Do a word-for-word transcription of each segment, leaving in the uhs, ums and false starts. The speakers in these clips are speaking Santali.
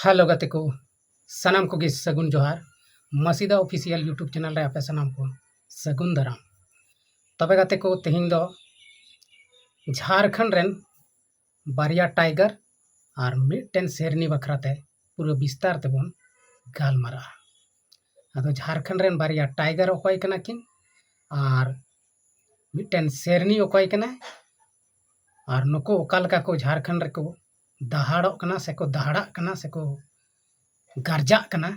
ᱦᱮᱞᱳ ᱜᱟᱛᱮ ᱠᱚ, ᱥᱟᱱᱟᱢ ᱠᱚᱜᱮ ᱥᱟᱹᱜᱩᱱ ᱡᱚᱦᱟᱨ᱾ ᱢᱟᱥᱤᱫᱟ ᱚᱯᱷᱤᱥᱤᱭᱟᱞ YouTube ᱪᱮᱱᱮᱞ ᱨᱮ ᱟᱯᱮ ᱥᱟᱱᱟᱢ ᱠᱚ ᱥᱟᱹᱜᱩᱱ ᱫᱟᱨᱟᱢ᱾ ᱛᱚᱵᱮ ᱜᱟᱛᱮ ᱠᱚ, ᱛᱮᱦᱮᱧ ᱫᱚ ᱡᱷᱟᱲᱠᱷᱚᱸᱰ ᱨᱮᱱ ᱵᱟᱨᱭᱟ ᱴᱟᱭᱜᱟᱨ ᱟᱨ ᱢᱤᱫᱴᱮᱱ ᱥᱮᱨᱱᱤ ᱵᱟᱠᱷᱨᱟ ᱛᱮ ᱯᱩᱨᱟᱹ ᱵᱤᱥᱛᱟᱨ ᱛᱮᱵᱚᱱ ᱜᱟᱞᱢᱟᱨᱟᱜᱼᱟ᱾ ᱟᱫᱚ ᱡᱷᱟᱲᱠᱷᱚᱸᱰ ᱨᱮᱱ ᱵᱟᱨᱭᱟ ᱴᱟᱭᱜᱟᱨ ᱚᱠᱚᱭ ᱠᱟᱱᱟ ᱠᱤᱱ ᱟᱨ ᱢᱤᱫᱴᱮᱱ ᱥᱮᱨᱱᱤ ᱚᱠᱚᱭ ᱠᱟᱱᱟᱭ ᱟᱨ ᱱᱩᱠᱩ ᱚᱠᱟ ᱞᱮᱠᱟ ᱠᱚ ᱡᱷᱟᱲᱠᱷᱚᱸᱰ ᱨᱮᱠᱚ ᱫᱟᱦᱟᱲᱚᱜ ᱠᱟᱱᱟ ᱥᱮᱠᱚ ᱫᱟᱦᱲᱟᱜ ᱠᱟᱱᱟ ᱥᱮᱠᱚ ᱜᱟᱨᱡᱟᱜ ᱠᱟᱱᱟ,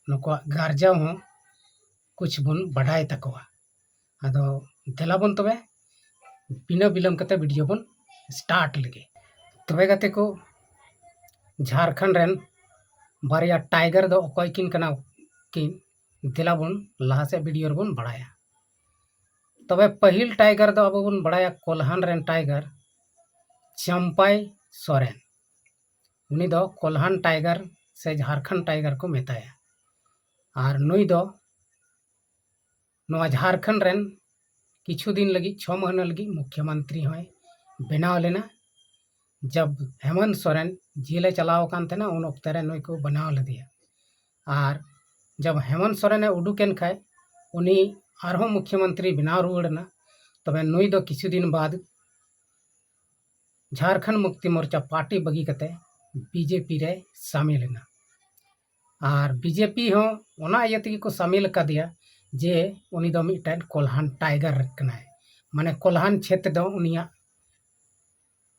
ᱱᱩᱠᱩᱣᱟᱜ ᱜᱟᱨᱡᱟᱣ ᱦᱚᱸ ᱠᱩᱪ ᱵᱚᱱ ᱵᱟᱰᱟᱭ ᱛᱟᱠᱚᱣᱟ᱾ ᱟᱫᱚ ᱫᱮᱞᱟ ᱵᱚᱱ ᱛᱚᱵᱮ ᱵᱤᱱᱟᱹ ᱵᱤᱞᱚᱢ ᱠᱟᱛᱮ ᱵᱷᱤᱰᱤᱭᱳ ᱵᱚᱱ ᱥᱴᱟᱨᱴ ᱞᱮᱜᱮ᱾ ᱛᱚᱵᱮ ᱜᱟᱛᱮ ᱠᱚ, ᱡᱷᱟᱲᱠᱷᱚᱸᱰ ᱨᱮᱱ ᱵᱟᱨᱭᱟ ᱴᱟᱭᱜᱟᱨ ᱫᱚ ᱚᱠᱚᱭ ᱠᱤᱱ ᱠᱟᱱᱟ ᱠᱤᱱ? ᱫᱮᱞᱟ ᱵᱚᱱ ᱞᱟᱦᱟ ᱥᱮᱫ ᱵᱷᱤᱰᱤᱭᱳ ᱨᱮᱵᱚᱱ ᱵᱟᱲᱟᱭᱟ᱾ ᱛᱚᱵᱮ ᱯᱟᱹᱦᱤᱞ ᱴᱟᱭᱜᱟᱨ ᱫᱚ ᱟᱵᱚ ᱵᱚᱱ ᱵᱟᱲᱟᱭᱟ ᱠᱚᱞᱦᱟᱱ ᱨᱮᱱ ᱴᱟᱭᱜᱟᱨ ᱪᱟᱢᱯᱟᱭ ᱥᱚᱨᱮᱱ᱾ ᱩᱱᱤ ᱫᱚ ᱠᱚᱞᱦᱟᱱ ᱴᱟᱭᱜᱟᱨ ᱥᱮ ᱡᱷᱟᱲᱠᱷᱚᱸᱰ ᱴᱟᱭᱜᱟᱨ ᱠᱚ ᱢᱮᱛᱟᱭᱟ᱾ ᱟᱨ ᱱᱩᱭ ᱫᱚ ᱱᱚᱣᱟ ᱡᱷᱟᱲᱠᱷᱚᱸᱰ ᱨᱮᱱ ᱠᱤᱪᱷᱩ ᱫᱤᱱ ᱞᱟᱹᱜᱤᱫ, ᱪᱷᱚ ᱢᱟᱹᱦᱱᱟᱹ ᱞᱟᱹᱜᱤᱫ ᱢᱩᱠᱷᱭᱚᱢᱚᱱᱛᱨᱤ ᱦᱚᱸᱭ ᱵᱮᱱᱟᱣ ᱞᱮᱱᱟ᱾ ᱡᱟᱵ ᱦᱮᱢᱚᱱᱛ ᱥᱚᱨᱮᱱ ᱡᱮᱞᱮ ᱪᱟᱞᱟᱣ ᱟᱠᱟᱱ ᱛᱟᱦᱮᱱᱟ, ᱩᱱ ᱚᱠᱛᱮ ᱨᱮ ᱱᱩᱭ ᱠᱚ ᱵᱮᱱᱟᱣ ᱞᱮᱫᱮᱭᱟ᱾ ᱟᱨ ᱡᱟᱵ ᱦᱮᱢᱚᱱᱛ ᱥᱚᱨᱮᱱᱮ ᱩᱰᱩᱠᱮᱱ ᱠᱷᱟᱡ, ᱩᱱᱤ ᱟᱨᱦᱚᱸ ᱢᱩᱠᱷᱭᱚᱢᱚᱱᱛᱨᱤ ᱵᱮᱱᱟᱣ ᱨᱩᱣᱟᱹᱲ ᱮᱱᱟ᱾ ᱛᱚᱵᱮ ᱱᱩᱭ ᱫᱚ ᱠᱤᱪᱷᱩ ᱫᱤᱱ ᱵᱟᱫ ᱡᱷᱟᱲᱠᱷᱚᱸᱰ ᱢᱩᱠᱛᱤ ᱢᱳᱨᱪᱟ ᱯᱟᱨᱴᱤ ᱵᱟᱹᱜᱤ ᱠᱟᱛᱮ ᱵᱤᱡᱮᱯᱤ ᱨᱮ ᱥᱟᱢᱤᱞ ᱮᱱᱟ᱾ ᱟᱨ ᱵᱤᱡᱮᱯᱤ ᱦᱚᱸ ᱚᱱᱟ ᱤᱭᱟᱹ ᱛᱮᱜᱮ ᱠᱚ ᱥᱟᱢᱤᱞ ᱟᱠᱟᱫᱮᱭᱟ ᱡᱮ ᱩᱱᱤ ᱫᱚ ᱢᱤᱫᱴᱮᱱ ᱠᱚᱞᱦᱟᱱ ᱴᱟᱭᱜᱟᱨ ᱠᱟᱱᱟᱭ, ᱢᱟᱱᱮ ᱠᱚᱞᱦᱟᱱ ᱪᱷᱮᱛᱨᱚ ᱫᱚ ᱩᱱᱤᱭᱟᱜ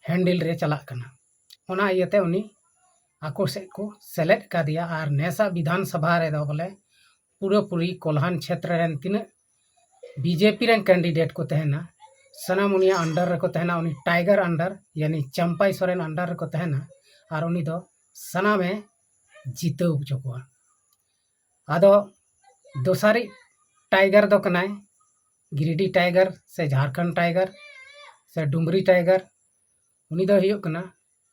ᱦᱮᱱᱰᱮᱞ ᱨᱮ ᱪᱟᱞᱟᱜ ᱠᱟᱱᱟ᱾ ᱚᱱᱟ ᱤᱭᱟᱹᱛᱮ ᱩᱱᱤ ᱟᱠᱚ ᱥᱮᱫ ᱠᱚ ᱥᱮᱞᱮᱫ ᱠᱟᱫᱮᱭᱟ᱾ ᱟᱨ ᱱᱮᱥᱟᱜ ᱵᱤᱫᱷᱟᱱ ᱥᱚᱵᱷᱟ ᱨᱮᱫᱚ ᱵᱚᱞᱮ ᱯᱩᱨᱟᱹᱯᱩᱨᱤ ᱠᱚᱞᱦᱟᱱ ᱪᱷᱮᱛᱨᱚ ᱨᱮᱱ ᱛᱤᱱᱟᱹᱜ ᱵᱤᱡᱮᱯᱤ ᱨᱮᱱ ᱠᱮᱱᱰᱤᱰᱮᱴ ᱠᱚ ᱛᱟᱦᱮᱱᱟ, ᱥᱟᱱᱟᱢ ᱩᱱᱤᱭᱟᱜ ᱟᱱᱰᱟᱨ ᱨᱮᱠᱚ ᱛᱟᱦᱮᱱᱟ, ᱩᱱᱤ ᱴᱟᱭᱜᱟᱨ ᱟᱱᱰᱟᱨ, ᱭᱟᱱᱤ ᱪᱟᱢᱯᱟᱭ ᱥᱚᱨᱮᱱ ᱟᱱᱰᱟᱨ ᱨᱮᱠᱚ ᱛᱟᱦᱮᱱᱟ᱾ ᱟᱨ ᱩᱱᱤ ᱫᱚ ᱥᱟᱱᱟᱢᱮ ᱡᱤᱛᱟᱹᱣ ᱦᱚᱪᱚ ᱠᱚᱣᱟ᱾ ᱟᱫᱚ ᱫᱚᱥᱟᱨᱤᱡ ᱴᱟᱭᱜᱟᱨ ᱫᱚ ᱠᱟᱱᱟᱭ ᱜᱤᱨᱤᱰᱤ ᱴᱟᱭᱜᱟᱨ ᱥᱮ ᱡᱷᱟᱲᱠᱷᱚᱸᱰ ᱴᱟᱭᱜᱟᱨ ᱥᱮ ᱰᱩᱢᱨᱤ ᱴᱟᱭᱜᱟᱨ᱾ ᱩᱱᱤ ᱫᱚ ᱦᱩᱭᱩᱜ ᱠᱟᱱᱟ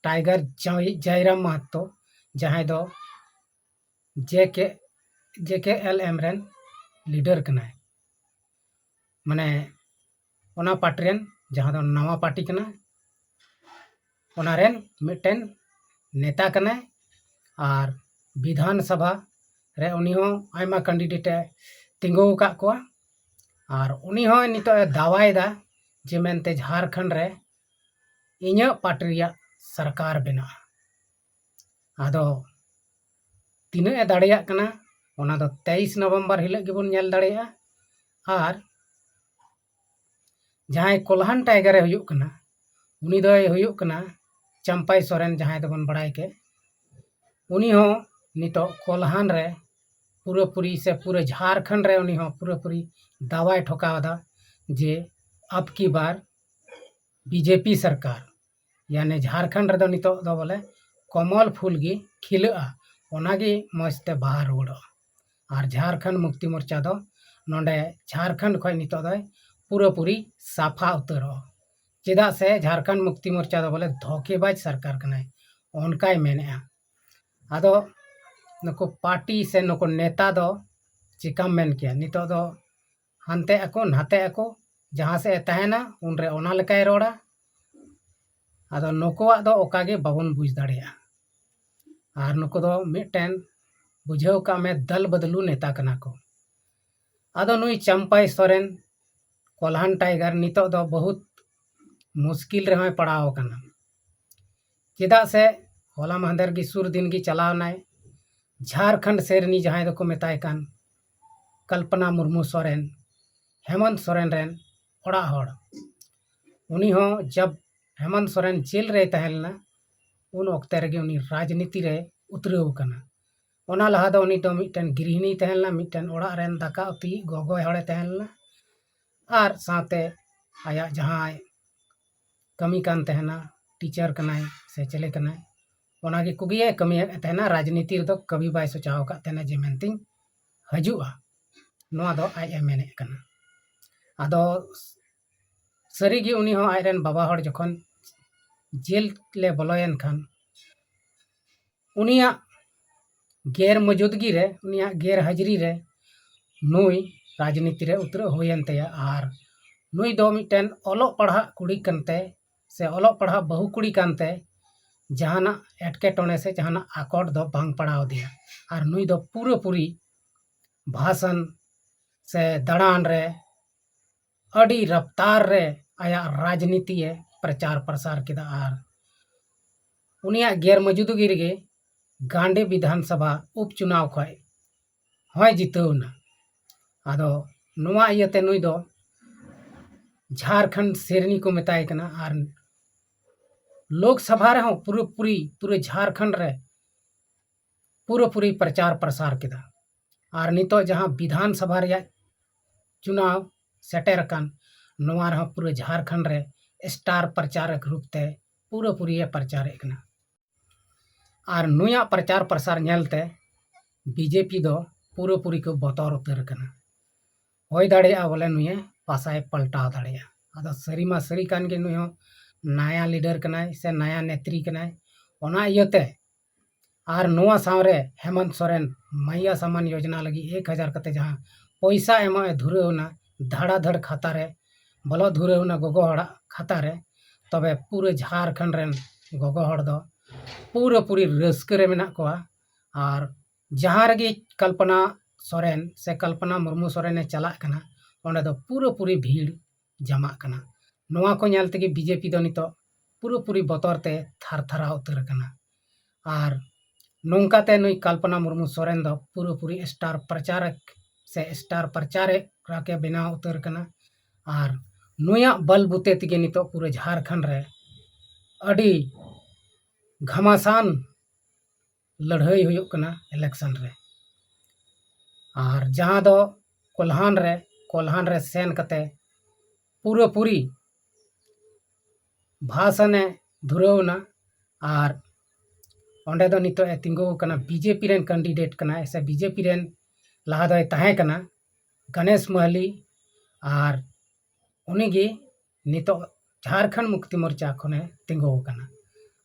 ᱴᱟᱭᱜᱟᱨ ᱡᱟᱭ-, ᱡᱟᱭᱨᱟᱢ ᱢᱟᱦᱟᱛᱚ, ᱡᱟᱦᱟᱸᱭ ᱫᱚ ᱡᱮ ᱠᱮ, ᱡᱮ ᱠᱮ ᱮᱞ ᱮᱢ ᱨᱮᱱ ᱞᱤᱰᱟᱨ ᱠᱟᱱᱟᱭ᱾ ᱢᱟᱱᱮ ᱚᱱᱟ ᱯᱟᱨᱴᱤ ᱨᱮᱱ, ᱡᱟᱦᱟᱸ ᱫᱚ ᱱᱟᱣᱟ ᱯᱟᱨᱴᱤ ᱠᱟᱱᱟ, ᱚᱱᱟ ᱨᱮᱱ ᱢᱤᱫᱴᱮᱱ ᱱᱮᱛᱟ ᱠᱟᱱᱟᱭ᱾ ᱟᱨ ᱵᱤᱫᱷᱟᱱ ᱥᱚᱵᱷᱟ ᱨᱮ ᱩᱱᱤ ᱦᱚᱸ ᱟᱭᱢᱟ ᱠᱮᱱᱰᱤᱰᱮᱴ ᱮ ᱛᱤᱸᱜᱩ ᱟᱠᱟᱫ ᱠᱚᱣᱟ᱾ ᱟᱨ ᱩᱱᱤ ᱦᱚᱸ ᱱᱤᱛᱚᱜ ᱮ ᱫᱟᱣᱟᱭᱮᱫᱟ ᱡᱮ ᱢᱮᱱᱛᱮ ᱡᱷᱟᱲᱠᱷᱚᱸᱰ ᱨᱮ ᱤᱧᱟᱹᱜ ᱯᱟᱨᱴᱤ ᱨᱮᱭᱟᱜ ᱥᱚᱨᱠᱟᱨ ᱵᱮᱱᱟᱜᱼᱟ᱾ ᱟᱫᱚ ᱛᱤᱱᱟᱹᱜ ᱮ ᱫᱟᱲᱮᱭᱟᱜ ᱠᱟᱱᱟ, ᱚᱱᱟ ᱫᱚ ᱛᱮᱭᱤᱥ ᱱᱚᱵᱷᱮᱢᱵᱚᱨ ᱦᱤᱞᱳᱜ ᱜᱮᱵᱚᱱ ᱧᱮᱞ ᱫᱟᱲᱮᱭᱟᱜᱼᱟ᱾ ᱟᱨ ᱡᱟᱦᱟᱸᱭ ᱠᱚᱞᱦᱟᱱ ᱴᱟᱭᱜᱟᱨ ᱮ ᱦᱩᱭᱩᱜ ᱠᱟᱱᱟ, ᱩᱱᱤ ᱫᱚᱭ ᱦᱩᱭᱩᱜ ᱠᱟᱱᱟ ᱪᱟᱢᱯᱟᱭ ᱥᱚᱨᱮᱱ, ᱡᱟᱦᱟᱸᱭ ᱫᱚᱵᱚᱱ ᱵᱟᱲᱟᱭ ᱠᱮ᱾ ᱩᱱᱤ ᱦᱚᱸ ᱱᱤᱛᱚᱜ ᱠᱚᱞᱦᱟᱱ ᱨᱮ ᱯᱩᱨᱟᱹᱯᱩᱨᱤ ᱥᱮ ᱯᱩᱨᱟᱹ ᱡᱷᱟᱲᱠᱷᱚᱸᱰ ᱨᱮ ᱩᱱᱤ ᱦᱚᱸ ᱯᱩᱨᱟᱹᱯᱩᱨᱤ ᱫᱟᱣᱟᱭ ᱴᱷᱚᱠᱟᱣ ᱮᱫᱟ ᱡᱮ ᱟᱵᱠᱤ ᱵᱟᱨ ᱵᱤᱡᱮᱯᱤ ᱥᱚᱨᱠᱟᱨ, ᱭᱟᱱᱮ ᱡᱷᱟᱲᱠᱷᱚᱸᱰ ᱨᱮᱫᱚ ᱱᱤᱛᱚᱜ ᱫᱚ ᱵᱚᱞᱮ ᱠᱚᱢᱚᱞ ᱯᱷᱩᱞ ᱜᱮ ᱠᱷᱤᱞᱟᱹᱜᱼᱟ, ᱚᱱᱟᱜᱮ ᱢᱚᱡᱽ ᱛᱮ ᱵᱟᱦᱟ ᱨᱩᱣᱟᱹᱲᱚᱜᱼᱟ᱾ ᱟᱨ ᱡᱷᱟᱲᱠᱷᱚᱸᱰ ᱢᱩᱠᱛᱤ ᱢᱳᱨᱪᱟ ᱫᱚ ᱱᱚᱰᱮ ᱡᱷᱟᱲᱠᱷᱚᱸᱰ ᱠᱷᱚᱱ ᱱᱤᱛᱚᱜ ᱫᱚᱭ ᱯᱩᱨᱟᱹᱯᱩᱨᱤ ᱥᱟᱯᱷᱟ ᱩᱛᱟᱹᱨᱚᱜᱼᱟ᱾ ᱪᱮᱫᱟᱜ ᱥᱮ ᱡᱷᱟᱲᱠᱷᱚᱸᱰ ᱢᱩᱠᱛᱤ ᱢᱳᱨᱪᱟ ᱫᱚ ᱵᱚᱞᱮ ᱫᱷᱳᱠᱮᱵᱟᱡᱽ ᱥᱚᱨᱠᱟᱨ ᱠᱟᱱᱟᱭ, ᱚᱱᱠᱟᱭ ᱢᱮᱱᱮᱫᱼᱟ᱾ ᱟᱫᱚ ᱱᱩᱠᱩ ᱯᱟᱨᱴᱤ ᱥᱮ ᱱᱩᱠᱩ ᱱᱮᱛᱟ ᱫᱚ ᱪᱮᱠᱟᱢ ᱢᱮᱱ ᱠᱮᱭᱟ, ᱱᱤᱛᱚᱜ ᱫᱚ ᱦᱟᱱᱛᱮ ᱟᱠᱚ ᱱᱟᱛᱮ ᱟᱠᱚ, ᱡᱟᱦᱟᱸ ᱥᱮᱫ ᱮ ᱛᱟᱦᱮᱱᱟ ᱩᱱᱨᱮ ᱚᱱᱟ ᱞᱮᱠᱟᱭ ᱨᱚᱲᱟ᱾ ᱟᱫᱚ ᱱᱩᱠᱩᱣᱟᱜ ᱫᱚ ᱚᱠᱟ ᱜᱮ ᱵᱟᱵᱚᱱ ᱵᱩᱡᱽ ᱫᱟᱲᱮᱭᱟᱜᱼᱟ᱾ ᱟᱨ ᱱᱩᱠᱩ ᱫᱚ ᱢᱤᱫᱴᱮᱱ ᱵᱩᱡᱷᱟᱹᱣ ᱠᱟᱜ ᱢᱮ ᱫᱟᱞ ᱵᱟᱫᱞᱩ ᱱᱮᱛᱟ ᱠᱟᱱᱟ ᱠᱚ᱾ ᱟᱫᱚ ᱱᱩᱭ ᱪᱟᱢᱯᱟᱭ ᱥᱚᱨᱮᱱ ᱠᱚᱞᱦᱟᱱ ᱴᱟᱭᱜᱟᱨ ᱱᱤᱛᱚᱜ ᱫᱚ ᱵᱚᱦᱩᱛ ᱢᱩᱥᱠᱤᱞ ᱨᱮᱦᱚᱸᱭ ᱯᱟᱲᱟᱣ ᱟᱠᱟᱱᱟ᱾ ᱪᱮᱫᱟᱜ ᱥᱮ ᱦᱚᱞᱟ ᱢᱟᱦᱫᱮᱨ ᱜᱮ ᱥᱩᱨ ᱫᱤᱱ ᱜᱮ ᱪᱟᱞᱟᱣ ᱮᱱᱟᱭ ᱡᱷᱟᱲᱠᱷᱚᱸᱰ ᱥᱮ ᱨᱤᱱᱤᱡ ᱡᱟᱦᱟᱸᱭ ᱫᱚᱠᱚ ᱢᱮᱛᱟᱭ ᱠᱟᱱ ᱠᱚᱞᱯᱚᱱᱟ ᱢᱩᱨᱢᱩ ᱥᱚᱨᱮᱱ, ᱦᱮᱢᱚᱱᱛ ᱥᱚᱨᱮᱱ ᱨᱮᱱ ᱚᱲᱟᱜ ᱦᱚᱲ᱾ ᱩᱱᱤ ᱦᱚᱸ ᱡᱟᱵ ᱦᱮᱢᱚᱱᱛ ᱥᱚᱨᱮᱱ ᱡᱮᱞ ᱨᱮᱭ ᱛᱟᱦᱮᱸ ᱞᱮᱱᱟ, ᱩᱱ ᱚᱠᱛᱮ ᱨᱮᱜᱮ ᱩᱱᱤ ᱨᱟᱡᱽᱱᱤᱛᱤ ᱨᱮ ᱩᱛᱨᱟᱹᱣ ᱟᱠᱟᱱᱟ᱾ ᱚᱱᱟ ᱞᱟᱦᱟ ᱫᱚ ᱩᱱᱤ ᱫᱚ ᱢᱤᱫᱴᱮᱱ ᱜᱨᱤᱦᱤᱱᱤᱭ ᱛᱟᱦᱮᱸ ᱞᱮᱱᱟ, ᱢᱤᱫᱴᱮᱱ ᱚᱲᱟᱜ ᱨᱮᱱ ᱫᱟᱠᱟ ᱩᱛᱩᱭᱤᱡ ᱜᱚᱜᱚᱭ ᱦᱚᱲᱮ ᱛᱟᱦᱮᱸ ᱞᱮᱱᱟ᱾ ᱟᱨ ᱥᱟᱶᱛᱮ ᱟᱭᱟᱜ ᱡᱟᱦᱟᱸᱭ ᱠᱟᱹᱢᱤ ᱠᱟᱱ ᱛᱟᱦᱮᱱᱟ, ᱴᱤᱪᱟᱨ ᱠᱟᱱᱟᱭ ᱥᱮ ᱪᱤᱞᱤ ᱠᱟᱱᱟᱭ, ᱚᱱᱟ ᱜᱮ ᱠᱚᱜᱮᱭ ᱠᱟᱹᱢᱤᱭᱮᱫ ᱛᱟᱦᱮᱱᱟ᱾ ᱨᱟᱡᱽᱱᱤᱛᱤ ᱨᱮᱫᱚ ᱠᱟᱹᱢᱤ ᱵᱟᱭ ᱥᱚᱪᱟᱣ ᱟᱠᱟᱫ ᱛᱟᱦᱮᱱᱟ ᱡᱮ ᱢᱮᱱᱛᱤᱧ ᱦᱤᱡᱩᱜᱼᱟ, ᱱᱚᱣᱟ ᱫᱚ ᱟᱡ ᱮ ᱢᱮᱱᱮᱫ ᱠᱟᱱᱟ᱾ ᱟᱫᱚ ᱥᱟᱹᱨᱤᱜᱮ ᱩᱱᱤ ᱦᱚᱸ ᱟᱡᱨᱮᱱ ᱵᱟᱵᱟ ᱦᱚᱲ ᱡᱚᱠᱷᱚᱱ ᱡᱮᱞ ᱞᱮ ᱵᱚᱞᱚᱭᱮᱱ ᱠᱷᱟᱱ ᱩᱱᱤᱭᱟᱜ ᱜᱮᱨ ᱢᱚᱡᱩᱫᱜᱤ ᱨᱮ, ᱩᱱᱤᱭᱟᱜ ᱜᱮᱨ ᱦᱟᱡᱽᱨᱤ ᱨᱮ ᱱᱩᱭ ᱨᱟᱡᱽᱱᱤᱛᱤ ᱨᱮ ᱩᱛᱨᱟᱹᱜ ᱦᱩᱭᱮᱱ ᱛᱟᱭᱟ᱾ ᱟᱨ ᱱᱩᱭ ᱫᱚ ᱢᱤᱫᱴᱮᱱ ᱚᱞᱚᱜ ᱯᱟᱲᱦᱟᱜ ᱠᱩᱲᱤ ᱠᱟᱱᱛᱮ ᱥᱮ ᱚᱞᱚᱜ ᱯᱟᱲᱦᱟᱜ ᱵᱟᱹᱦᱩ ᱠᱩᱲᱤ ᱠᱟᱱᱛᱮ ᱡᱟᱦᱟᱱᱟᱜ ᱮᱴᱠᱮᱴᱚᱬᱮ ᱥᱮ ᱡᱟᱦᱟᱱᱟᱜ ᱟᱠᱚᱴ ᱫᱚ ᱵᱟᱝ ᱯᱟᱲᱟᱣ ᱟᱫᱮᱭᱟ᱾ ᱟᱨ ᱱᱩᱭ ᱫᱚ ᱯᱩᱨᱟᱹᱯᱩᱨᱤ ᱵᱷᱟᱥᱚᱱ ᱥᱮ ᱫᱟᱬᱟᱱ ᱨᱮ ᱟᱹᱰᱤ ᱨᱟᱯᱛᱟᱨ ᱨᱮ ᱟᱭᱟᱜ ᱨᱟᱡᱽᱱᱤᱛᱤ ᱮ ᱯᱨᱚᱪᱟᱨ ᱯᱨᱚᱥᱟᱨ ᱠᱮᱫᱟ᱾ ᱟᱨ ᱩᱱᱤᱭᱟᱜ ᱜᱮᱨ ᱢᱚᱡᱩᱫᱜᱤ ᱨᱮᱜᱮ ᱜᱟᱱᱰᱤ ᱵᱤᱫᱷᱟᱱ ᱥᱚᱵᱷᱟ ᱩᱯᱪᱩᱱᱟᱣ ᱠᱷᱚᱱ ᱦᱚᱸᱭ ᱡᱤᱛᱟᱹᱣ ᱮᱱᱟ᱾ ᱟᱫᱚ ᱱᱚᱣᱟ ᱤᱭᱟᱹᱛᱮ ᱱᱩᱭ ᱫᱚ ᱡᱷᱟᱨᱠᱷᱚᱸᱰ ᱥᱮᱨᱱᱤ ᱠᱚ ᱢᱮᱛᱟᱭ ᱠᱟᱱᱟ᱾ ᱟᱨ ᱞᱳᱠ ᱥᱚᱵᱷᱟ ᱨᱮᱦᱚᱸ ᱯᱩᱨᱟᱹᱯᱩᱨᱤ ᱯᱩᱨᱟᱹ ᱡᱷᱟᱨᱠᱷᱚᱸᱰ ᱨᱮ ᱯᱩᱨᱟᱹᱯᱩᱨᱤ ᱯᱨᱚᱪᱟᱨ ᱯᱨᱚᱥᱟᱨ ᱠᱮᱫᱟ᱾ ᱟᱨ ᱱᱤᱛᱚᱜ ᱡᱟᱦᱟᱸ ᱵᱤᱫᱷᱟᱱ ᱥᱚᱵᱷᱟ ᱨᱮᱭᱟᱜ ᱪᱩᱱᱟᱣ ᱥᱮᱴᱮᱨ ᱟᱠᱟᱱ, ᱱᱚᱣᱟ ᱨᱮᱦᱚᱸ ᱯᱩᱨᱟᱹ ᱡᱷᱟᱨᱠᱷᱚᱸᱰ ᱨᱮ ᱥᱴᱟᱨ ᱯᱨᱚᱪᱟᱨᱚᱠ ᱨᱩᱯ ᱛᱮ ᱯᱩᱨᱟᱹᱯᱩᱨᱤ ᱮ ᱯᱨᱚᱪᱟᱨᱮᱫ ᱠᱟᱱᱟ᱾ ᱟᱨ ᱱᱩᱭᱟᱜ ᱯᱨᱚᱪᱟᱨ ᱯᱨᱚᱥᱟᱨ ᱧᱮᱞᱛᱮ ᱵᱤᱡᱮᱯᱤ ᱫᱚ ᱯᱩᱨᱟᱹᱯᱩᱨᱤ ᱠᱚ ᱵᱚᱛᱚᱨ ᱩᱛᱟᱹᱨ ᱟᱠᱟᱱᱟ᱾ ᱦᱩᱭ ᱫᱟᱲᱮᱭᱟᱜᱼᱟ ᱵᱚᱞᱮ ᱱᱩᱭᱮ ᱯᱟᱥᱟᱭ ᱯᱟᱞᱴᱟᱣ ᱫᱟᱲᱮᱭᱟᱜᱼᱟ᱾ ᱟᱫᱚ ᱥᱟᱹᱨᱤ ᱢᱟ ᱥᱟᱹᱨᱤ ᱠᱟᱱ ᱜᱮ, ᱱᱩᱭ ᱦᱚᱸ ᱱᱟᱭᱟ ᱞᱤᱰᱟᱨ ᱠᱟᱱᱟᱭ ᱥᱮ ᱱᱟᱭᱟ ᱱᱮᱛᱨᱤ ᱠᱟᱱᱟᱭ᱾ ᱚᱱᱟ ᱤᱭᱟᱹᱛᱮ ᱟᱨ ᱱᱚᱣᱟ ᱥᱟᱶᱨᱮ ᱦᱮᱢᱚᱱᱛ ᱥᱚᱨᱮᱱ ᱢᱟᱭᱭᱟ ᱥᱟᱢᱟᱱ ᱭᱳᱡᱽᱱᱟ ᱞᱟᱹᱜᱤᱫ ᱮᱠ ᱦᱟᱡᱟᱨ ᱠᱟᱛᱮ ᱡᱟᱦᱟᱸ ᱯᱚᱭᱥᱟ ᱮᱢᱚᱜ ᱮ ᱫᱷᱩᱨᱟᱹᱣ ᱮᱱᱟ, ᱫᱷᱟᱲᱟᱫᱷᱟᱲ ᱠᱷᱟᱛᱟ ᱨᱮ, ᱵᱚᱞᱚ ᱫᱷᱩᱨᱟᱹᱣ ᱮᱱᱟ ᱜᱚᱜᱚ ᱦᱚᱲᱟᱜ ᱠᱷᱟᱛᱟ ᱨᱮ᱾ ᱛᱚᱵᱮ ᱯᱩᱨᱟᱹ ᱡᱷᱟᱨᱠᱷᱚᱸᱰ ᱨᱮᱱ ᱜᱚᱜᱚ ᱦᱚᱲ ᱫᱚ ᱯᱩᱨᱟᱹᱯᱩᱨᱤ ᱨᱟᱹᱥᱠᱟᱹ ᱨᱮ ᱢᱮᱱᱟᱜ ᱠᱚᱣᱟ᱾ ᱟᱨ ᱡᱟᱦᱟᱸ ᱨᱮᱜᱮ ᱠᱚᱞᱯᱚᱱᱟ ᱥᱚᱨᱮᱱ ᱥᱮ ᱠᱚᱞᱯᱚᱱᱟ ᱢᱩᱨᱢᱩ ᱥᱚᱨᱮᱱᱮ ᱪᱟᱞᱟᱜ ᱠᱟᱱᱟ, ᱚᱸᱰᱮ ᱫᱚ ᱯᱩᱨᱟᱹᱯᱩᱨᱤ ᱵᱷᱤᱲ ᱡᱟᱢᱟᱜ ᱠᱟᱱᱟ᱾ ᱱᱚᱣᱟ ᱠᱚ ᱧᱮᱞ ᱛᱮᱜᱮ ᱵᱤᱡᱮᱯᱤ ᱫᱚ ᱱᱤᱛᱚᱜ ᱯᱩᱨᱟᱹᱯᱩᱨᱤ ᱵᱚᱛᱚᱨ ᱛᱮ ᱛᱷᱟᱨ ᱛᱷᱟᱨᱟᱣ ᱩᱛᱟᱹᱨ ᱟᱠᱟᱱᱟ᱾ ᱟᱨ ᱱᱚᱝᱠᱟᱛᱮ ᱱᱩᱭ ᱠᱚᱞᱯᱚᱱᱟ ᱢᱩᱨᱢᱩ ᱥᱚᱨᱮᱱ ᱫᱚ ᱯᱩᱨᱟᱹᱯᱩᱨᱤ ᱥᱴᱟᱨ ᱯᱨᱚᱪᱟᱨᱚᱠ ᱥᱮ ᱥᱴᱟᱨ ᱯᱨᱚᱪᱟᱨᱚᱠ ᱮ ᱵᱮᱱᱟᱣ ᱩᱛᱟᱹᱨ ᱟᱠᱟᱱᱟ᱾ ᱟᱨ ᱱᱩᱭᱟᱜ ᱵᱟᱞ ᱵᱩᱛᱮ ᱛᱮᱜᱮ ᱱᱤᱛᱚᱜ ᱯᱩᱨᱟᱹ ᱡᱷᱟᱨᱠᱷᱚᱸᱰ ᱨᱮ ᱟᱹᱰᱤ ᱜᱷᱟᱢᱟᱥᱟᱱ ᱞᱟᱹᱲᱦᱟᱹᱭ ᱦᱩᱭᱩᱜ ᱠᱟᱱᱟ ᱤᱞᱮᱠᱥᱚᱱ ᱨᱮ᱾ ᱟᱨ ᱡᱟᱦᱟᱸ ᱫᱚ ᱠᱚᱞᱦᱟᱱ ᱨᱮ, ᱠᱚᱞᱦᱟᱱ ᱨᱮ ᱥᱮᱱ ᱠᱟᱛᱮ ᱯᱩᱨᱟᱹᱯᱩᱨᱤ ᱵᱷᱟᱥᱚᱱᱮ ᱫᱷᱩᱨᱟᱹᱣ ᱮᱱᱟ᱾ ᱟᱨ ᱚᱸᱰᱮ ᱫᱚ ᱱᱤᱛᱚᱜ ᱮ ᱛᱤᱸᱜᱩ ᱟᱠᱟᱱᱟ, ᱵᱤᱡᱮᱯᱤ ᱨᱮᱱ ᱠᱮᱱᱰᱤᱰᱮᱴ ᱠᱟᱱᱟᱭ ᱥᱮ ᱵᱤᱡᱮᱯᱤ ᱨᱮᱱ ᱞᱟᱦᱟ ᱫᱚᱭ ᱛᱟᱦᱮᱸ ᱠᱟᱱᱟ ᱜᱚᱱᱮᱥ ᱢᱟᱦᱟᱞᱤ᱾ ᱟᱨ ᱩᱱᱤᱜᱮ ᱱᱤᱛᱚᱜ ᱡᱷᱟᱨᱠᱷᱚᱸᱰ ᱢᱩᱠᱛᱤ ᱢᱳᱨᱪᱟ ᱠᱷᱚᱱᱮ ᱛᱤᱸᱜᱩ ᱟᱠᱟᱱᱟ᱾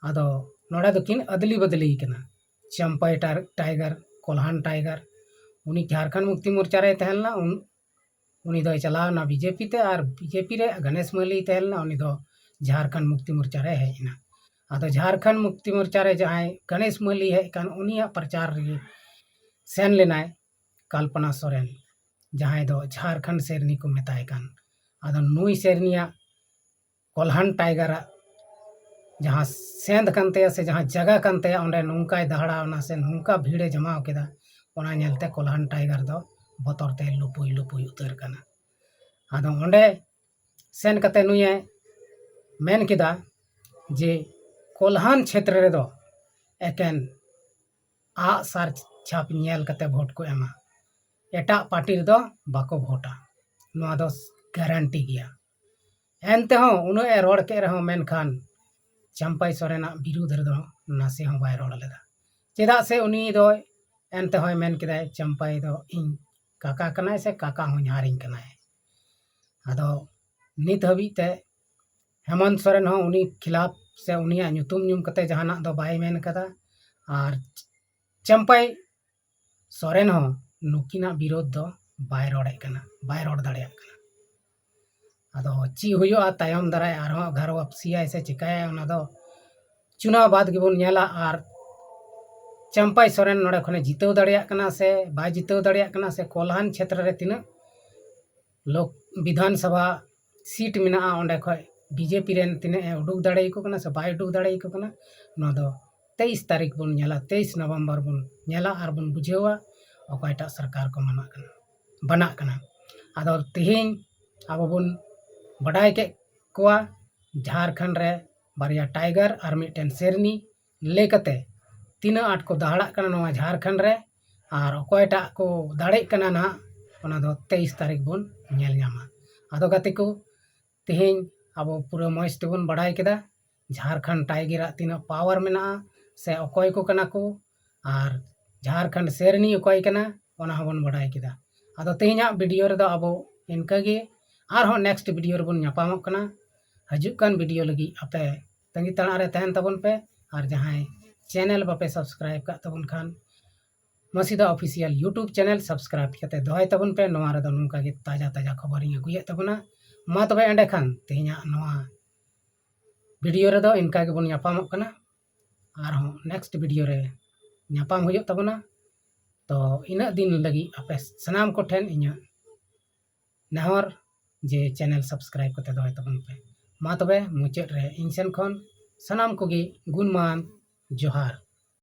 ᱟᱫᱚ ᱱᱚᱰᱮ ᱫᱚᱠᱤᱱ ᱟᱫᱞᱤ ᱵᱟᱫᱞᱤ ᱠᱟᱱᱟ, ᱪᱟᱢᱯᱟᱭ ᱴᱟᱨ-, ᱴᱟᱭᱜᱟᱨ, ᱠᱚᱞᱦᱟᱱ ᱴᱟᱭᱜᱟᱨ, ᱩᱱᱤ ᱡᱷᱟᱨᱠᱷᱚᱸᱰ ᱢᱩᱠᱛᱤ ᱢᱳᱨᱪᱟ ᱨᱮᱭ ᱛᱟᱦᱮᱸ ᱞᱮᱱᱟ᱾ ᱩᱱ-, ᱩᱱᱤ ᱫᱚᱭ ᱪᱟᱞᱟᱣ ᱮᱱᱟ ᱵᱤᱡᱮᱯᱤ ᱛᱮ, ᱟᱨ ᱵᱤᱡᱮᱯᱤ ᱨᱮ ᱜᱚᱱᱮᱥ ᱢᱟᱹᱞᱤ ᱛᱟᱦᱮᱸ ᱞᱮᱱᱟ, ᱩᱱᱤ ᱫᱚ ᱡᱷᱟᱨᱠᱷᱚᱸᱰ ᱢᱩᱠᱛᱤ ᱢᱳᱨᱪᱟ ᱨᱮ ᱦᱮᱡ ᱮᱱᱟ᱾ ᱟᱫᱚ ᱡᱷᱟᱲᱠᱷᱚᱸᱰ ᱢᱩᱠᱛᱤ ᱢᱳᱨᱪᱟ ᱨᱮ ᱡᱟᱦᱟᱸᱭ ᱜᱚᱱᱮᱥ ᱢᱟᱹᱞᱤ ᱦᱮᱡ ᱠᱟᱱ, ᱩᱱᱤᱭᱟᱜ ᱯᱨᱚᱪᱟᱨ ᱨᱮᱜᱮ ᱥᱮᱱ ᱞᱮᱱᱟᱭ ᱠᱚᱞᱯᱚᱱᱟ ᱥᱚᱨᱮᱱ, ᱡᱟᱦᱟᱸᱭ ᱫᱚ ᱡᱷᱟᱲᱠᱷᱚᱸᱰ ᱥᱮᱨᱱᱤ ᱠᱚ ᱢᱮᱛᱟᱭ ᱠᱟᱱ᱾ ᱟᱫᱚ ᱱᱩᱭ ᱥᱮᱨᱱᱤᱭᱟᱜ ᱠᱚᱞᱦᱟᱱ ᱴᱟᱭᱜᱟᱨᱟᱜ ᱡᱟᱦᱟᱸ ᱥᱮᱸᱫ ᱠᱟᱱ ᱛᱟᱭᱟ ᱥᱮ ᱡᱟᱦᱟᱸ ᱡᱟᱭᱜᱟ ᱠᱟᱱ ᱛᱟᱭᱟ, ᱚᱸᱰᱮ ᱱᱚᱝᱠᱟᱭ ᱫᱟᱦᱲᱟᱣᱱᱟ ᱥᱮ ᱱᱚᱝᱠᱟ ᱵᱷᱤᱲᱮ ᱡᱚᱢᱟᱣ ᱠᱮᱫᱟ, ᱚᱱᱟ ᱧᱮᱞᱛᱮ ᱠᱚᱞᱦᱟᱱ ᱴᱟᱭᱜᱟᱨ ᱫᱚ ᱵᱚᱛᱚᱨ ᱛᱮ ᱞᱩᱯᱩᱭ ᱞᱩᱯᱩᱭ ᱩᱛᱟᱹᱨ ᱠᱟᱱᱟ᱾ ᱟᱫᱚ ᱚᱸᱰᱮ ᱥᱮᱱ ᱠᱟᱛᱮ ᱱᱩᱭᱮ ᱢᱮᱱ ᱠᱮᱫᱟ ᱡᱮ ᱠᱚᱞᱦᱟᱱ ᱪᱷᱮᱛᱨᱚ ᱨᱮᱫᱚ ᱮᱠᱮᱱ ᱟᱜ ᱥᱟᱨ ᱪᱷᱟᱯ ᱧᱮᱞ ᱠᱟᱛᱮ ᱵᱷᱳᱴ ᱠᱚ ᱮᱢᱟ, ᱮᱴᱟᱜ ᱯᱟᱨᱴᱤ ᱨᱮᱫᱚ ᱵᱟᱠᱚ ᱵᱷᱳᱴᱟ, ᱱᱚᱣᱟ ᱫᱚ ᱜᱟᱨᱟᱱᱴᱤ ᱜᱮᱭᱟ᱾ ᱮᱱᱛᱮᱦᱚᱸ ᱩᱱᱟᱹᱜ ᱮ ᱨᱚᱲ ᱠᱮᱫ ᱨᱮᱦᱚᱸ, ᱢᱮᱱᱠᱷᱟᱱ ᱪᱟᱢᱯᱟᱭ ᱥᱚᱨᱮᱱᱟᱜ ᱵᱤᱨᱩᱫᱷ ᱨᱮᱫᱚ ᱱᱟᱥᱮ ᱦᱚᱸ ᱵᱟᱭ ᱨᱚᱲ ᱞᱮᱫᱟ᱾ ᱪᱮᱫᱟᱜ ᱥᱮ ᱩᱱᱤ ᱫᱚ ᱮᱱᱛᱮᱦᱚᱸᱭ ᱢᱮᱱ ᱠᱮᱫᱟᱭ, ᱪᱟᱢᱯᱟᱭ ᱫᱚ ᱤᱧ ᱠᱟᱠᱟ ᱠᱟᱱᱟᱭ ᱥᱮ ᱠᱟᱠᱟ ᱦᱚᱧᱦᱟᱨᱤᱧ ᱠᱟᱱᱟᱭ᱾ ᱟᱫᱚ ᱱᱤᱛ ᱦᱟᱹᱵᱤᱡ ᱛᱮ ᱦᱮᱢᱚᱱᱛ ᱥᱚᱨᱮᱱ ᱦᱚᱸ ᱩᱱᱤ ᱠᱷᱤᱞᱟᱯ ᱥᱮ ᱩᱱᱤᱭᱟᱜ ᱧᱩᱛᱩᱢ ᱧᱩᱢ ᱠᱟᱛᱮ ᱡᱟᱦᱟᱱᱟᱜ ᱫᱚ ᱵᱟᱭ ᱢᱮᱱ ᱠᱟᱫᱟ᱾ ᱟᱨ ᱪᱟᱢᱯᱟᱭ ᱥᱚᱨᱮᱱ ᱦᱚᱸ ᱱᱩᱠᱤᱱᱟᱜ ᱵᱤᱨᱳᱫᱷ ᱫᱚ ᱵᱟᱭ ᱨᱚᱲᱮᱫ ᱠᱟᱱᱟ, ᱵᱟᱭ ᱨᱚᱲ ᱫᱟᱲᱮᱭᱟᱜ ᱠᱟᱱᱟ᱾ ᱟᱫᱚ ᱪᱮᱫ ᱦᱩᱭᱩᱜᱼᱟ ᱛᱟᱭᱚᱢ ᱫᱟᱨᱟᱭ, ᱟᱨᱦᱚᱸ ᱜᱷᱟᱨᱚ ᱣᱟᱯᱥᱤᱭᱟᱭ ᱥᱮ ᱪᱤᱠᱟᱭᱟᱭ, ᱚᱱᱟ ᱫᱚ ᱪᱩᱱᱟᱣ ᱵᱟᱫ ᱜᱮᱵᱚᱱ ᱧᱮᱞᱟ᱾ ᱟᱨ ᱪᱟᱢᱯᱟᱭ ᱥᱚᱨᱮᱱ ᱱᱚᱰᱮ ᱠᱷᱚᱱᱮ ᱡᱤᱛᱟᱹᱣ ᱫᱟᱲᱮᱭᱟᱜ ᱠᱟᱱᱟ ᱥᱮ ᱵᱟᱭ ᱡᱤᱛᱟᱹᱣ ᱫᱟᱲᱮᱭᱟᱜ ᱠᱟᱱᱟ, ᱥᱮ ᱠᱚᱞᱦᱟᱱ ᱪᱷᱮᱛᱨᱚ ᱨᱮ ᱛᱤᱱᱟᱹᱜ ᱞᱳᱠ ᱵᱤᱫᱷᱟᱱ ᱥᱚᱵᱷᱟ ᱥᱤᱴ ᱢᱮᱱᱟᱜᱼᱟ, ᱚᱸᱰᱮ ᱠᱷᱚᱱ ᱵᱤᱡᱮᱯᱤ ᱨᱮᱱ ᱛᱤᱱᱟᱹᱜ ᱮ ᱩᱰᱩᱠ ᱫᱟᱲᱮᱭᱟᱠᱚ ᱠᱟᱱᱟ ᱥᱮ ᱵᱟᱭ ᱩᱰᱩᱠ ᱫᱟᱲᱮᱭᱟᱠᱚ ᱠᱟᱱᱟ, ᱱᱚᱣᱟ ᱫᱚ ᱛᱮᱭᱤᱥ ᱛᱟᱹᱨᱤᱠᱷ ᱵᱚᱱ ᱧᱮᱞᱟ, ᱛᱮᱭᱤᱥ ᱱᱚᱵᱷᱮᱢᱵᱚᱨ ᱵᱚᱱ ᱧᱮᱞᱟ ᱟᱨ ᱵᱚᱱ ᱵᱩᱡᱷᱟᱹᱣᱟ ᱚᱠᱚᱭᱴᱟᱜ ᱥᱚᱨᱠᱟᱨ ᱠᱚ ᱢᱟᱱᱟᱜ ᱠᱟᱱᱟ, ᱵᱟᱱᱟᱜ ᱠᱟᱱᱟ᱾ ᱟᱫᱚ ᱛᱮᱦᱮᱧ ᱟᱵᱚ ᱵᱚᱱ ᱵᱟᱰᱟᱭ ᱠᱮᱫ ᱠᱚᱣᱟ ᱡᱷᱟᱲᱠᱷᱚᱸᱰ ᱨᱮ ᱵᱟᱨᱭᱟ ᱴᱟᱭᱜᱟᱨ ᱟᱨ ᱢᱤᱫᱴᱮᱱ ᱥᱮᱨᱱᱤ ᱞᱟᱹᱭ ᱠᱟᱛᱮ ᱛᱤᱱᱟᱹᱜ ᱟᱸᱴ ᱠᱚ ᱫᱟᱦᱲᱟᱜ ᱠᱟᱱᱟ ᱱᱚᱣᱟ ᱡᱷᱟᱲᱠᱷᱚᱸᱰ ᱨᱮ, ᱟᱨ ᱚᱠᱚᱭᱴᱟᱜ ᱠᱚ ᱫᱟᱲᱮᱜ ᱠᱟᱱᱟ ᱱᱟᱦᱟᱜ, ᱚᱱᱟ ᱫᱚ ᱛᱮᱭᱤᱥ ᱛᱟᱹᱨᱤᱠᱷ ᱵᱚᱱ ᱧᱮᱞ ᱧᱟᱢᱟ᱾ ᱟᱫᱚ ᱜᱟᱛᱮ ᱠᱚ, ᱛᱮᱦᱮᱧ ᱟᱵᱚ ᱯᱩᱨᱟᱹ ᱢᱚᱡᱽ ᱛᱮᱵᱚᱱ ᱵᱟᱰᱟᱭ ᱠᱮᱫᱟ ᱡᱷᱟᱲᱠᱷᱚᱸᱰ ᱴᱟᱭᱜᱟᱨᱟᱜ ᱛᱤᱱᱟᱹᱜ ᱯᱟᱣᱟᱨ ᱢᱮᱱᱟᱜᱼᱟ ᱥᱮ ᱚᱠᱚᱭ ᱠᱚ ᱠᱟᱱᱟ ᱠᱚ, ᱟᱨ ᱡᱷᱟᱲᱠᱷᱚᱸᱰ ᱥᱮᱨᱱᱤ ᱚᱠᱚᱭ ᱠᱟᱱᱟ, ᱚᱱᱟ ᱦᱚᱸᱵᱚᱱ ᱵᱟᱰᱟᱭ ᱠᱮᱫᱟ᱾ ᱟᱫᱚ ᱛᱮᱦᱮᱧᱟᱜ ᱵᱷᱤᱰᱤᱭᱳ ᱨᱮᱫᱚ ᱟᱵᱚ ᱤᱱᱠᱟᱹ ᱜᱮ᱾ ᱟᱨᱦᱚᱸ ᱱᱮᱠᱥᱴ ᱵᱷᱤᱰᱤᱭᱳ ᱨᱮᱵᱚᱱ ᱧᱟᱯᱟᱢᱚᱜ ᱠᱟᱱᱟ᱾ ᱦᱤᱡᱩᱜ ᱠᱟᱱ ᱵᱷᱤᱰᱤᱭᱳ ᱞᱟᱹᱜᱤᱫ ᱟᱯᱮ ᱛᱟᱺᱜᱤ ᱛᱟᱲᱟᱜ ᱨᱮ ᱛᱟᱦᱮᱱ ᱛᱟᱵᱚᱱ ᱯᱮ᱾ ᱟᱨ ᱡᱟᱦᱟᱸᱭ ᱪᱮᱱᱮᱞ ᱵᱟᱯᱮ ᱥᱟᱵᱥᱠᱨᱟᱭᱤᱵ ᱠᱟᱜ ᱛᱟᱵᱚᱱ ᱠᱷᱟᱱ, ᱢᱟᱹᱥᱤᱫᱟ ᱚᱯᱷᱤᱥᱤᱭᱟᱞ ᱭᱩᱴᱩᱵᱽ ᱪᱮᱱᱮᱞ ᱥᱟᱵᱥᱠᱨᱟᱭᱤᱵ ᱠᱟᱛᱮ ᱫᱚᱦᱚᱭ ᱛᱟᱵᱚᱱ ᱯᱮ᱾ ᱱᱚᱣᱟ ᱨᱮᱫᱚ ᱱᱚᱝᱠᱟ ᱜᱮ ᱛᱟᱡᱟ ᱛᱟᱡᱟ ᱠᱷᱚᱵᱚᱨᱤᱧ ᱟᱹᱜᱩᱭᱮᱫ ᱛᱟᱵᱚᱱᱟ᱾ ᱢᱟ ᱛᱚᱵᱮ ᱮᱸᱰᱮᱠᱷᱟᱱ ᱛᱮᱦᱮᱧᱟᱜ ᱱᱚᱣᱟ ᱵᱷᱤᱰᱤᱭᱳ ᱨᱮᱫᱚ ᱤᱱᱠᱟ ᱜᱮᱵᱚᱱ ᱧᱟᱯᱟᱢᱚᱜ ᱠᱟᱱᱟ᱾ ᱟᱨᱦᱚᱸ ᱱᱮᱠᱥᱴ ᱵᱷᱤᱰᱤᱭᱳ ᱨᱮ ᱧᱟᱯᱟᱢ ᱦᱩᱭᱩᱜ ᱛᱟᱵᱚᱱᱟ᱾ ᱛᱚ ᱤᱱᱟᱹᱜ ᱫᱤᱱ ᱞᱟᱹᱜᱤᱫ ᱟᱯᱮ ᱥᱟᱱᱟᱢ ᱠᱚᱴᱷᱮᱱ ᱤᱧᱟᱹᱜ ᱱᱮᱦᱚᱨ ᱡᱮ ᱪᱮᱱᱮᱞ ᱥᱟᱵᱥᱠᱨᱟᱭᱤᱵ ᱠᱟᱛᱮ ᱫᱚᱦᱚᱭ ᱛᱟᱵᱚᱱ ᱯᱮ᱾ ᱢᱟ ᱛᱚᱵᱮ ᱢᱩᱪᱟᱹᱫ ᱨᱮ ᱤᱧ ᱥᱮᱱ ᱠᱷᱚᱱ ᱥᱟᱱᱟᱢ ᱠᱚᱜᱮ ᱜᱩᱱᱢᱟᱱ ᱡᱚᱦᱟᱨ᱾